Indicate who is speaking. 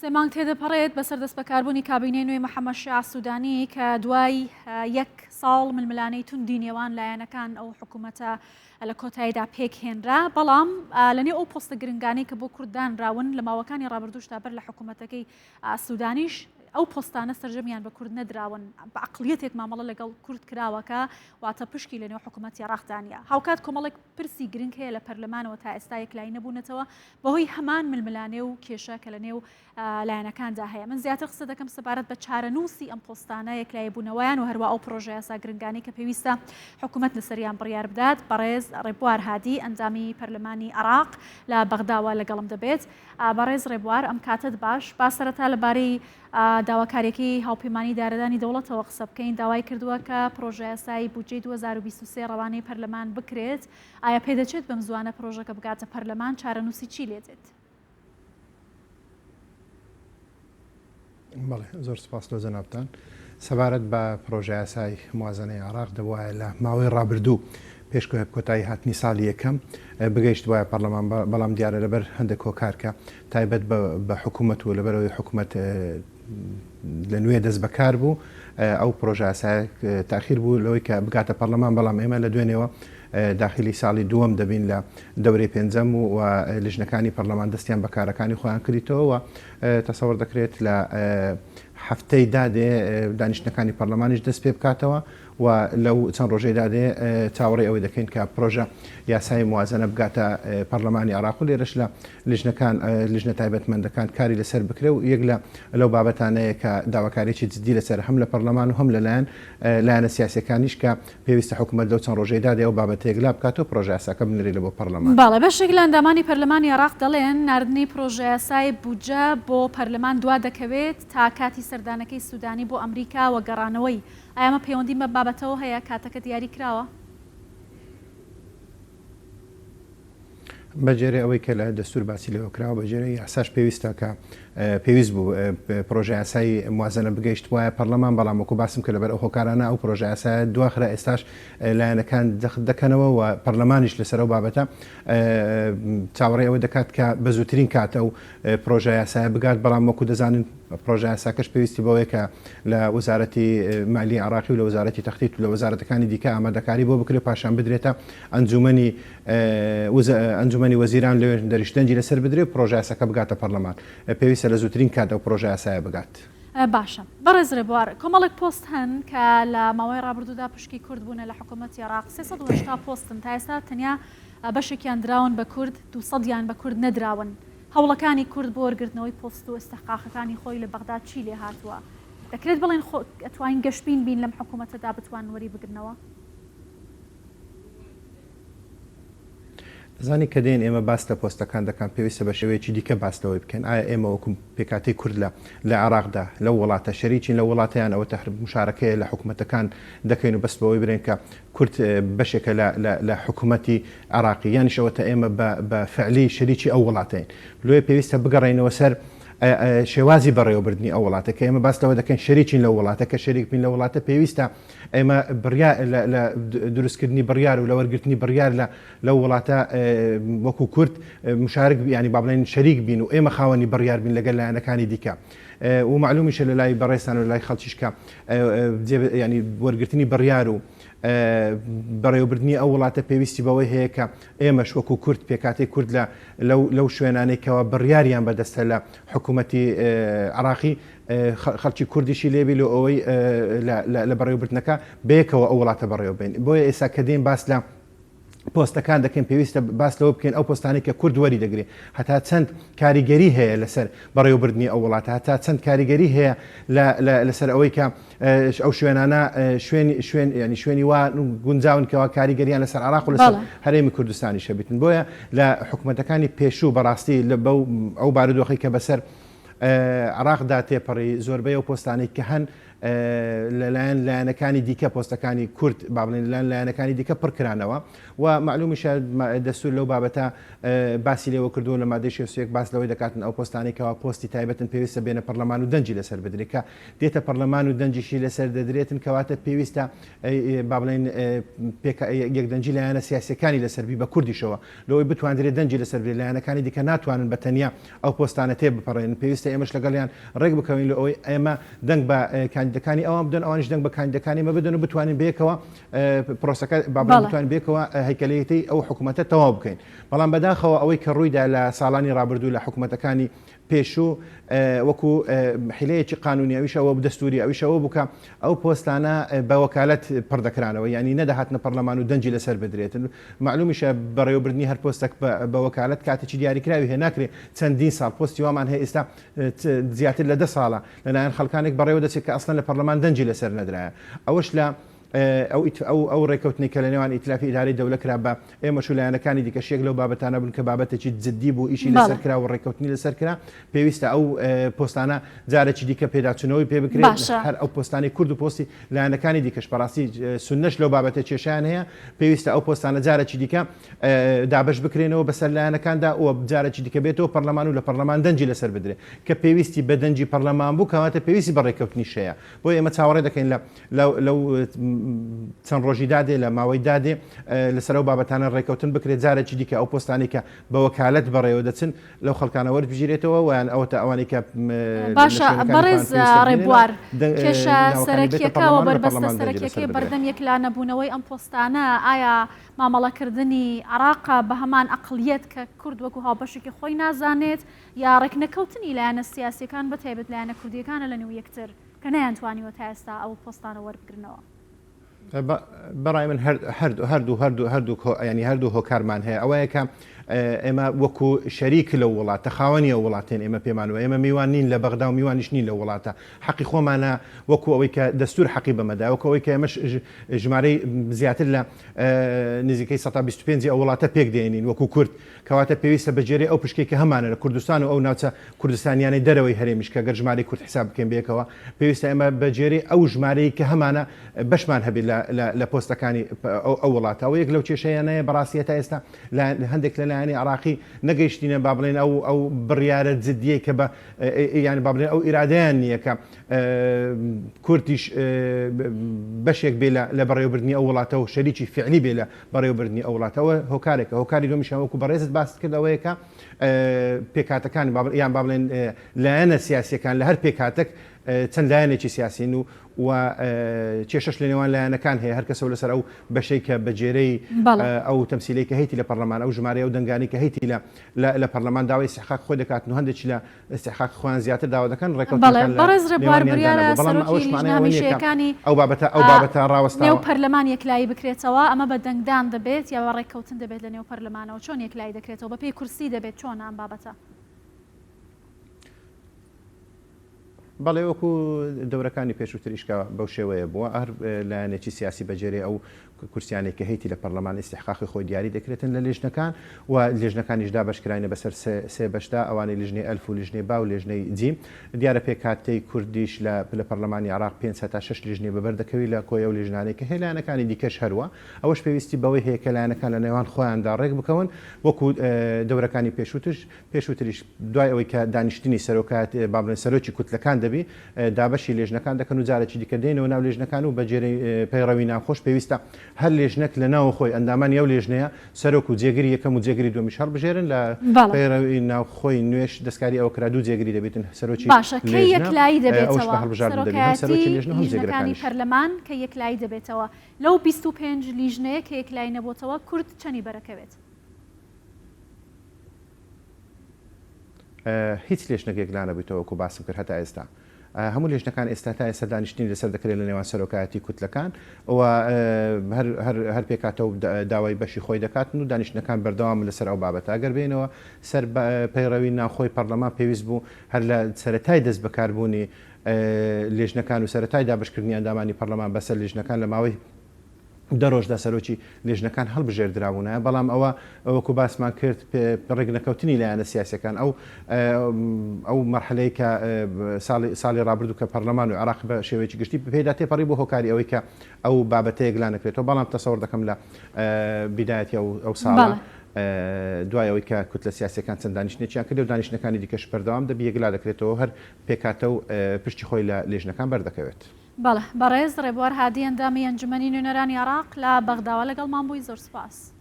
Speaker 1: سێ مانگ تێدەپەڕێت بەسەر دەستبەکاربوونی کابینەی نوێی محەممەد شیاع سوودانی کە دوای یەک ساڵ ململانێی توندی نێوان لایەنەکان ئەو حکوومەتە لە کۆتاییدا پێکهێنرا، بەڵام لەنێو ئەو پۆستە گرنگانەی کە بۆ کورد دانراون لە ماوەکانی ڕابردووشدا بەر لە حکوومەتەکەی سوودانیش ئەو پۆستانە سەرجەمیان بە کورد نەدراون، بە عەقڵیەتێک مامەڵە لەگەڵ کورد کراوە کە واتە پشکی لەنێو حکوومەتی عێراقدا نییە. هاوکات کۆمەڵێک پرسی گرنگ هەیە لە پەرلەمانەوە تا ئێستا یەکلایی نەبوونەتەوە بەهۆی هەمان ململانێ و کێشە کە لەنێو لایەنەکاندا هەیە. من زیاتر قسە دەکەم سەبارەت بە چارەنووسی ئەم پۆستانە، یەکلاییبوونەوەیان و هەروا ئەو پڕۆژەیاسا گرنگانەی کە پێویستە حکومەت لەسەریان بڕیار بدات. بەڕێز ڕێبوار هادی، ئەندامی پەرلەمانی عێراق لە بەغداوە لەگەڵم دەبێت. بەڕێز ڕێبوار، ئەم کاتەت باش. با سەرەتا لەبارەی داواکارییەکەی هاوپەیمانیی دارەدانی دەوڵەتەوە قسە بکەین. داوای کردووە کە پڕۆژەیاسای بودجەی 2023 ڕەوانەی پەرلەمان بکرێت. ئایا پێدەچێت بەم زووانە پرۆژەکە بگاتە پەرلەمان، چارەنووسی چی لێدێت؟
Speaker 2: بەڵێ زۆر سپاس لۆ جەنابتان. سەبارەت بە پرۆژەیاسای موازنەی عێراق دەبوایە لە ماوەی ڕابردوو پێش کۆتایی هاتنی ساڵی یەکەم بگەیشتبایە پەرلەمان بەڵام دیارە لەبەر هەندێک هۆکار کە تایبەت بە حکوومەت و لەبەرەوەی حکوومەت لە نوێ دەست بەکار بوو ئەو پرۆژەیاسایە تاخیر بوو لەوەی کە بگاتە پەرلەمان بەڵام ئێمە لە دوێنێوە داخلی ساڵی دووەم دەبین لە دەورەی پێنجەم و لیژنەکانی پەرلەمان دەستیان بە کارەکانی خۆیان کردیتەوە و تەسەوەر دەکرێت لە هەفتەی دادێ دانیشتنەکانی پەرلەمانیش دەست پێ بکاتەوە و لەو چەند ڕۆژەی دادێ چاوەڕێی ئەوەی دەکەین کە پرۆژە یاسای موازنە بگاتە پەرلەمانی عێراق و لێرەش لە لیژنەکان لیژنە تایبەتمەندەکان کاری لەسەر بکرێ و یەک لە لەو بابەتانەیە کە داواکاریی جدی لەسەر هەم لە پەرلەمان و هەم لەلایەن لایەنە سیاسیەکانیش کە پێویستە حکومەت لەو چەند ڕۆژەی دادێ ئەو بابەتە یەکلا بکات و پرۆژەیاساکە بنێرێ لە بۆ پەرلەمان.
Speaker 1: بەڵێ، بەشێک لە ئەندامانی پەرلەمانی عێراق دەڵێن، ناردنی پرۆژەیاسای بودجە بۆ پەرلەمان دوادەکەوێت تا کاتی سەردانەکەی سودانی بۆ ئەمریکا و گەڕانەوەی. ئایا ئەمە پەیوەندی بەم بابەتەوە هەیە؟ کاتەکە دیاری کراوە؟
Speaker 2: بەگوێرەی ئەوەی کە لە دەستور باسی لێوە کراوە، بەگوێرەی یاساش پێویستە کە پێویست بوو پرۆژە یاسای موازنە بگەیشتبوایە پەرلەمان، بەڵام وەکو باسم کرد لەبەر ئەو هۆکارانە ئەو پرۆژە یاسایە دواخرا، ئێستاش لایەنەکان جەخت دەکەنەوە و پەرلەمانیش لەسەر ئەو بابەتە چاوەڕێی ئەوە دەکات کە بە زووترین کات ئەو پرۆژە یاسایە بگات، بەڵام وەکو دەزانن پرۆژە یاساکەش پێویستی بەوەیە کە لە وەزارەتی مالی عێراقی و لە وەزارەتی تەختیت و لە وەزارەتەکانی دیکە ئامادەکاری بۆ بکرێت پاشان بدرێتە ئەنجومەنی ئەنجومەنی وەزیران لەوێ دەریش دەنگی لەسەر بدرێت و پرۆژە یاساکە بگاتە پەرلەمان پێویستە لە زووترین کات ئەو پرۆژە یاسایە بگات.
Speaker 1: باشە بەڕێز رێبوار کۆمەڵێک پۆست هەن کە لە ماوەی ڕابردوودا پشکی کورد بوونە لە حکوومەتی عێراق 380 پۆستن تا ئێستا تەنیا بەشێکیان دراون بە کورد 200 یان بە کورد نەدراون هەوڵەکانی کورد بۆ وەرگرتنەوەی پۆست و ئیستحقاقەکانی خۆی لە بەغدا چی لێهاتووە؟ دەکرێت بڵێین خۆ ئەتوانین گەشبین بین لەم حکوومەتەدا بتوانن وەریبگرنەوە؟
Speaker 2: دەزانی کە دێین ئێمە باس لە پۆستەکان دەکان پێویستە بە شێوەیەکی دیکە باس لەوەی بکەین ئایا ئێمە وەکو پێکهاتەی کورد لە لە عێراقدا لەو وڵاتە شەریکین لەو وڵاتە یان ئەوەتە هەر مشارەکەیە لە حکومەتەکان دەکەین و بەس بەوەی برێن کە کورد بەشێکە لە لە لە حکومەتی عێراقی یانیش ئەوەتە ئێمە بە بە فعلی شەریکی ئەو وڵاتەین لۆیە پێویستە بگەڕێینەوە سەر شێوازی بەڕێوەبردنی ئەو وڵاتە کە ئێمە باس لەوە دەکەین شەریکین لەو وڵاتە کە شەریک بین لەو وڵاتە پێویستە ئێمە بڕیار لە لە دروستکردنی بڕیار و لە وەرگرتنی بڕیار لە لەو وڵاتە وەکو کورد مشارک ینی با بڵێن شەریک بین و ئێمە خاوەنی بڕیار بین لەگەل لایەنەکانی دیکە و معلومیشە لە لای بەڕێزتان و لە لای خەڵکیش کە ینی وەرگرتنی بڕیار و بەڕێوەبردنی ئەو وڵاتە پێویستی بەوەی هەیە کە ئێمەش وەکو کورد پێکهاتەی کورد لە لەو شوێنانەی کەوا بڕیاریان بەدەستە لە حکوومەتی عراقی خەڵکی کوردیشی لێبی لۆ ئەوەی لە بەڕێوەبردنەکە بەیەکەوە ئەو وڵاتە بەڕێوە بین بۆیە ئێستا کە دێن باس لە پۆستەکان دەکەین پێویستە باس لەوە بکەین ئەو پۆستانەی کە کورد وەری دەگرێت هەتا چەند کاریگەری هەیە لەسەر بەڕێوەبردنی ئەو وڵاتە هەتا چەند کاریگەری هەیە لەسەر ئەوەی کە ئەو شوێنانە شوێن شوێن ینی شوێنی وا گونجاون کەوا کاریگەریان لەسەر عراق و لەسەر هەرێمی کوردستانی شەبیتن بۆیە لە حکوومەتەکانی پێشوو بەڕاستی لە بەو ئەو بارودۆخی کە بەسەر عراقدا تێپەڕی زۆربەی ئەو پۆستانەی کە هەن. لەلایەن لایەنەکانی دیکە پۆستەکانی کورد با بڵێین لەلایەن لایەنەکانی دیکە پڕکرانەوە و مەعلومیشە دەستور لەو بابەتە باسی لێوە کردووە لە مادەی 61 باس لەوەی دەکاتن ئەو پۆستانەی کەوا پۆستی تایبەتن پێویستە بێنە پەرلەمان و دەنگی لەسەر بدرێت کە دێتە پەرلەمان و دەنگیشی لەسەر دەدرێتن کەواتە پێویستە با بڵێین یەکدەنگی لایەنە سیاسیەکانی لەسەر بی بە کوردیشەوە لەوەی بتواندرێت دەنگی لەسەر بدرێت لایەنەکانی دیکە ناتوانن بە تەنیا ئەو پۆستانە تێ بپەڕێنن پێویستە ئێمەش لەگەڵیان ڕێک بکەوین لە ئەوەی ئێمە دەنگ بە کاندیدەکانی ئەوان بدەن ئەوانیش دەنگ بە کاندیدەکانی ئێمە بدەن و بتوانین بەیەکەوە پرۆسەکە با بڵێین بتوانین بەیەکەوە هەیکەلەیەتی ئەو حکوومەتە تەواو بکەین بەڵام بەداخەوە ئەوەی کە ڕوویدا لە ساڵانی ڕابردوو لە حکوومەتەکانی پێشوو وەکو حیلەیەکی قانونی ئەویش ئەوە دەستوری ئەویش ئەوە بوو کە ئەو پۆستانە بە وەکالەت پڕ دەکرانەوە یعنی نەدەهاتنە پەرلەمان و دەنگی لەسەر بدرێتن مەعلومیشە بەڕێوەبردنی هەر پۆستێک بە وەکالەت کاتێکی دیاریکراوی هەیە ناکرێ چەندین ساڵ پۆستی وامان هەیە ئێستا زیاتر لە دە ساڵە لەلایەن خەڵکانێک بەڕێوە دەچێت کە ئەسڵەن لە پەرلەمان دەنگی لەسەر نەدرایە ئەوەش لە ئەو ئەو ئەو ڕێکەوتنەی کە لە نێوان ئیتلافی ئیدارەی دەولە کرا بە ئێمەش و لایەنەکانی دیکەش یەک لەو بابەتانە بوون کە بابەتێکی جدی بوو ئیشی لەسەر کرا و ڕێکەوتنی لەسەر کرا پێویستە ئەو پۆستانە جارێکی دیکە پێداچوونەوەی پێ بکرێت هەر ئەو پۆستانەی کورد و پۆستی لایەنەکانی دیکەش بەڕاستی سوننەش لەو بابەتە کێشەیان هەیە پێویستە ئەو پۆستانە جارێکی دیکە دابەش بکرێنەوە بەسەر لایەنەکاندا و جارێکی دیکە بێتەوە پەرلەمان و لە پەرلەمان دەنگی لەسەر بدرێت کە پێویستی بە دەنگی پەرلەمان بوو کەواتە پێویستی بە ڕێککەوتنیش هەیە بۆیە ئێمە چاوەڕێ دەکەین لە لەو چەند ڕۆژی دادێ لە ماوەی دادێ لەسەر ئەو بابەتانە ڕێککەوتن بکرێت جارێکی دیکە ئەو پۆستانەی کە بە وەکالەت بەڕێوە دەچن لەو خەڵکانە وەربگیرێتەوە ویان ئەوەتە ئەوانەی کە
Speaker 1: باشە بەڕێز ڕێبوار کێشە سەرەکیەکە و بەربەستە سەرەکیەکەی بەردەم یەکلانەبوونەوەی ئەم پۆستانە ئایا مامەڵەکردنی عێراقە بە هەمان ئەقڵیەت کە کورد وەکو هاوبەشێکی خۆی نازانێت یا ڕێکنەکەوتنی لایەنە سیاسیەکان بە تایبەت لایەنە کوردیەکانە لە نێو یەکتر کە نەیانتوانیوە تا ئێستا ئەو پۆستانە وەربگرنەوە؟
Speaker 2: بەڕای من هەردوو هەردوو هەردوو ینی هەردوو هۆکارمان هەیە ئەوەیە کە ئێمە وەکو شەریک لە وڵاتە خاوەنی ئەو وڵاتێن ئێمە پێمان و ئێمە میوان نین لە بەغدا و میوانیش نین لە وڵاتە حەقی خۆمانە وەکو ئەوەی کە دەستور حەقی بەمەدا وەکو ئەوەی کە ئێمەش ژمارەی زیاتر لە نزیکەی 125 ئەو وڵاتە پێک دێنین وەکو کورد کەواتە پێویستە بە گوێرەی ئەو پشکەی کە هەمانە لە کوردستان و ئەو ناوچە کوردستانیانەی دەرەوەی هەرێمیش کە گەر ژمارەی کورد حیساب بکەین بەیەکەوە پێویستە ئێمە بە گوێرەی ئەو ژمارەی کە هەمانە بەشمان هەبێت لە لە لە پۆستەکانی ئەو ئەو وڵاتە. ئەوە یەک لەو کێشەیانەیە بەڕاستی هەتا ئێستا لایەن هەندێک لە لایەنی عێراقی نەگەیشتینە با بڵێین ئەو ئەو بڕیارە جدیەی کە بە یانی با بڵێین ئەو ئیرادەیان نییە کە کوردیش بەشێک بێ لە لە بەڕێوەبردنی ئەو وڵاتە و شەریکی فیعلی بێ لە بەڕێوەبردنی ئەو وڵاتە ئەوە هۆکارێکە، هۆکاری دووەمیشیان وەکو بەڕێزت باست کرد ئەوەیە کە پێکهاتەکان یان با بڵێن لایەنە سیاسییەکان لە هەر پێکهاتەک چەند لایەنێکی سیاسین و و کێشەش لە نێوان لایەنەکان هەیە هەر کەسەو لەسەر ئەو بەشەی کە بە جێرەی ئەو تەمسیلەی کە هەیتی لە پەرلەمان ئەو ژمارەی ئەو دەنگانی کە هەیتی لە لە پەرلەمان داوای ئیستحقاق خۆی دەکاتن و هەندێکی لە ئیستحقاق خۆیان زیاتر داوا دەکەن،
Speaker 1: ڕێکەوتنەکان لە بەڕێز ڕێبوار
Speaker 2: نێوانیاندا
Speaker 1: بڕیارە
Speaker 2: نەبوو، بەڵام
Speaker 1: سەرۆکی
Speaker 2: ئەوەش
Speaker 1: لیژنە
Speaker 2: مانای ئەوە نییە کە
Speaker 1: هەمیشەیەکانی
Speaker 2: ئەو بابەتە ئەو بابەتە
Speaker 1: نێو
Speaker 2: ڕاوەستاوە.
Speaker 1: پەرلەمان یەکلایی بکرێتەوە، ئەمە بە دەنگدان دەبێت یا بە ڕێککەوتن دەبێت لە نێو پەرلەمانەوە، چۆن یەکلایی دەکرێتەوە، بە پێی کورسی دەبێت، چۆنە ئەم بابەتە؟
Speaker 2: بەڵێ وەکو دەورەکانی پێشووتریش کە بەو شێوەیە بووە هەر لایەنێکی سیاسی بەجێرەی ئەو کورسیانەی کە هەیتی لە پەرلەمان ئیستیحقاقی خۆی دیاری دەکرێتن لە لێژنەکان و لێژنەکانیش دابەشکراینە بەسەر سێ بەشدا ئەوانەی لیژنەی ئەلف و لیژنەی با و لێژنەی جیم دیارە پێکهاتەی کوردیش لە لە پەرلەمانی عێراق پێنج هەتا شەش لیژنەی بەبەر دەکەوی لە کۆی ئەو لیژنانەی کە هەیە لایەنەکانی دیکەش هەروا ئەوەش پێویستی بەوەی هەیە کە لایەنەکان لە نێوان خۆیاندا ڕێک بکەون وەکو دەورەکانی پێشووتر پێشووتریش دوای ئەوەی کە دانیشتنی سەرۆکایەت با بڵێین سەرۆکی کوتلەکان دەبی دابەشی لێژنەکان دەکەن و جارێکی دیکە دێنەوە ناو لێژنەکان و بە گوێرەی پەیڕەوی ناوخۆش پێویستە هەر لێژنەک لە ناوە خۆی ئەندامانی ئەو لێژنەیە سەرۆک و جێگری یەکەم و جێگری دووەمیش هەڵبژێرن لە پەیڕەوی ناوخۆی نوێش دەستکاری ئەوە کرا دوو جێگری دەبیتن سەرۆکی
Speaker 1: باشە کەی
Speaker 2: لێژنە
Speaker 1: یەکلایی
Speaker 2: ئەوەش
Speaker 1: دەبێتەوە
Speaker 2: بە هەڵبژاردن دەبی هەم
Speaker 1: سەرۆکایەتی
Speaker 2: سەرۆکی لێژنە و هەم
Speaker 1: لیژنەکانی
Speaker 2: جێگرەکانیش.
Speaker 1: پەرلەمان کەی یەکلایی دەبێتەوە لەو 25 لیژنەیە کە یەکلایی نەبۆتەوە کورد چەنی بەرەکەوێت؟
Speaker 2: هیچ لێژنەک یەکلانەبوویتەوە وەکو باسم کرد هەتا ئێستا هەموو لێژنەکان ئێستا تا ئێستا دانیشتنی لەسەر دەکرێت لە نێوان سەرۆکایەتی کوتلەکان و هەر هەر هەر پێکاتە و داوای بەشی خۆی دەکاتن و دانیشتنەکان بەردەوام لەسەر ئەو بابەتە ئەگەر بێنەوە سەر پەیڕەوی ناوخۆی پەرلەمان پێویست بوو هەر لە سەرەتای دەست بەکاربوونی لێژنەکان و سەرەتای دابەشکردنی ئەندامانی پەرلەمان بەسەر لێژنەکان لە ماوەی. دە ڕۆژدا سەرۆکی لێژنەکان هەڵبژێردرابوونایە، بەڵام ئەوە وەکو باسمان کرد ڕێکنەکەوتنی لایەنە سیاسیەکان ئەو ئەو مەرحەلەی کە ساڵی ساڵی ڕابردوو کە پەرلەمان و عێراق بە شێوەیەکی گشتی پێدا تێپەڕی بۆ هۆکاری ئەوەی کە ئەو بابەتە یەکلا نەکرێتەوە، بەڵام تەسەوڕ دەکەم لە بیدایەتی ئەو ئەو ساڵە دوای ئەوەی کە کوتلە سیاسیەکان چەند دانیشتنێکیان کرد و دانیشتنەکانی دیکەش بەردەوام دەبی یەکلا دەکرێتەوە هەر پێکهاتە و پشتی خۆی لە لێژنەکان بەردەکەوێت.
Speaker 1: بەڵێ بەڕێز ڕێبوار هادی ئەندامی ئەنجومەنی نوێنەرانی عێراق لە بەغداوە لەگەڵمان بووی زۆر سوپاس.